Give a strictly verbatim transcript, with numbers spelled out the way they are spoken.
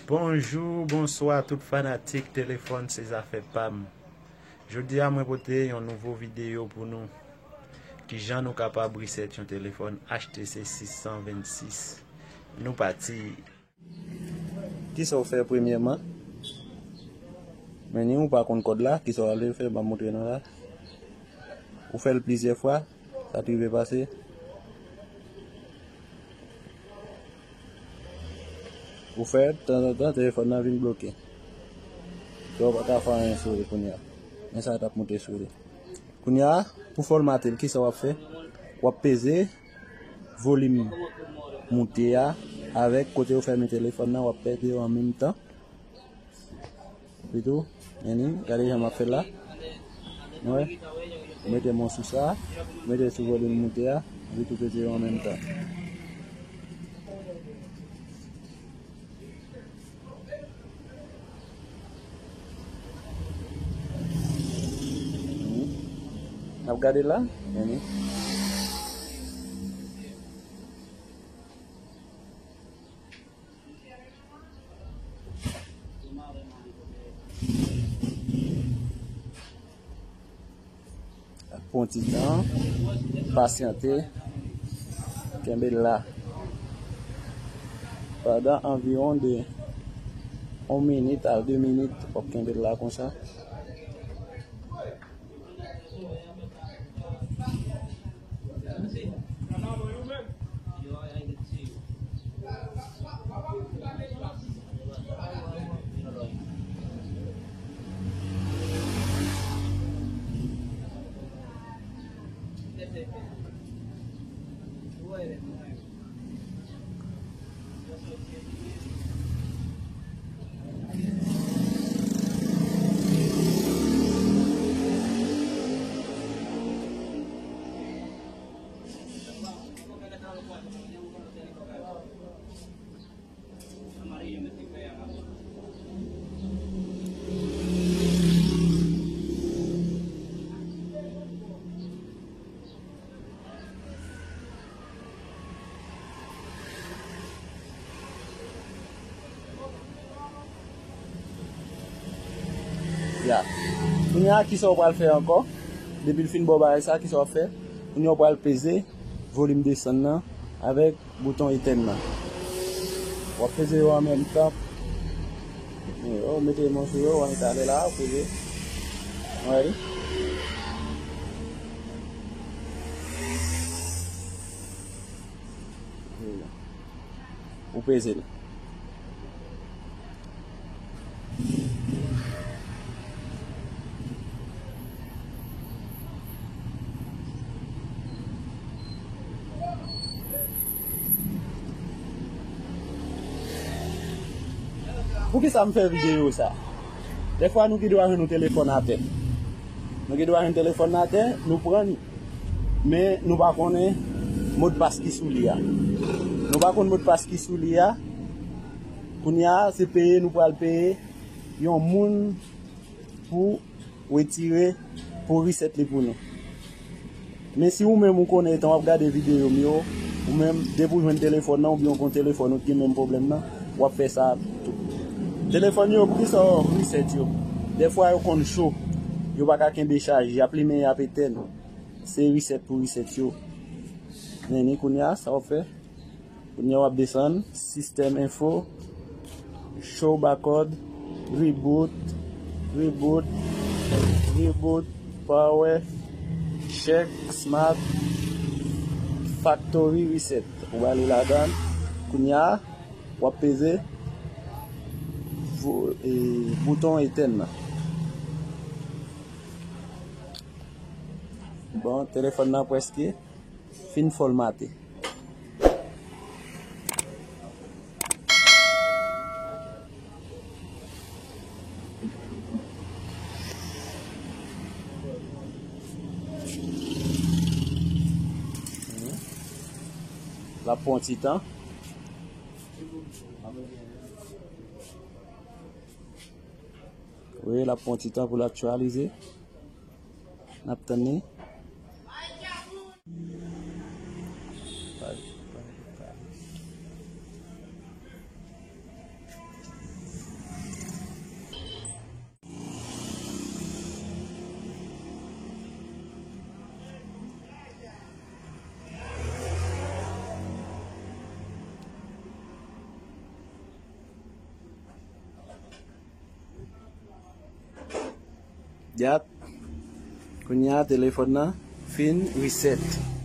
Bonjou, bonswa tout fanatik telefòn se zafè pa m. Jodi a mwen pote yon nouvo videyo pou nou. Kijan nou kapab reset yon telefòn H T C sis san vennsis. Nou pati. Kisa w fè premyèman? Men ni ou pa konn kòd la, kisa w ale fè, m ap montre nou la. Ou fè l plizyè fwa, sa t rive pase. Ou fè, tanzantan, telefòn nan vin bloke. Donk, ou pa ka fè anyen sou li kounye a. Men sa t ap monte sou li. Kounye a, pou fòmate l, kisa w ap fè? W ap peze volim moute a avèk kote ou fèmen telefòn nan, w ap peze yo an menm tan. Epitou, men li, gade jan m ap fè l la. Wè, ou mete men w sou sa, ou mete sou volim moute a, epitou peze yo an menm tan. N ap gade la, men li. Pran ti tan, pasyante, kenbe l la. Pandan anviwon de yon minit a de minit, w ap kenbe l la konsa. Ya. Kounye a, kisa w pral fè ankò? Depi l fin ba w bagay sa, kisa w ap fè? Kounye a, w pral peze volim desann nan avèk bouton etèn nan. W ap peze yo an menm tan. Yo, w mete men w sou yo, w al etale la, w peze. Ou wè li? Ou peze l. Poukisa m fè videyo sa? Dèfwa nou gen dwa jwenn yon telefòn atè. Nou gen dwa jwenn telefòn atè, nou pran li. Men nou pa konnen modpas ki sou li a. Nou pa konn modpas ki sou li a. Kounye a, se peye nou pral peye yon moun pou retire, pou reset li pou nou. Men si ou menm ou konnen etan w ap gade videyo m yo, ou menm depi w jwenn telefòn nan oubyen w gen yon telefòn ou t gen menm pwoblèm nan, w ap fè sa tou. Telefòn yo, poukisa w reset yo? Dèfwa yo konn cho, yo pa ka kenbe chaj, y ap limen, y ap etèn. Se reset pou reset yo. Men ni kounye a, sa w ap fè? Kounye a w ap desann, sistèm enfo, show barcode, reboot, reboot, reboot, power, check, smart, factory reset. Ou ba li ladan, kounye a, w ap peze vo-, e, bouton etèn nan. Bon, telefòn nan prèske fin fòmate. L ap pran ti tan. Wi, l ap pran ti tan pou l aktyalize. N ap tann li. Paj, paj, paj. Yap. Kounye a telefòn nan fin reset.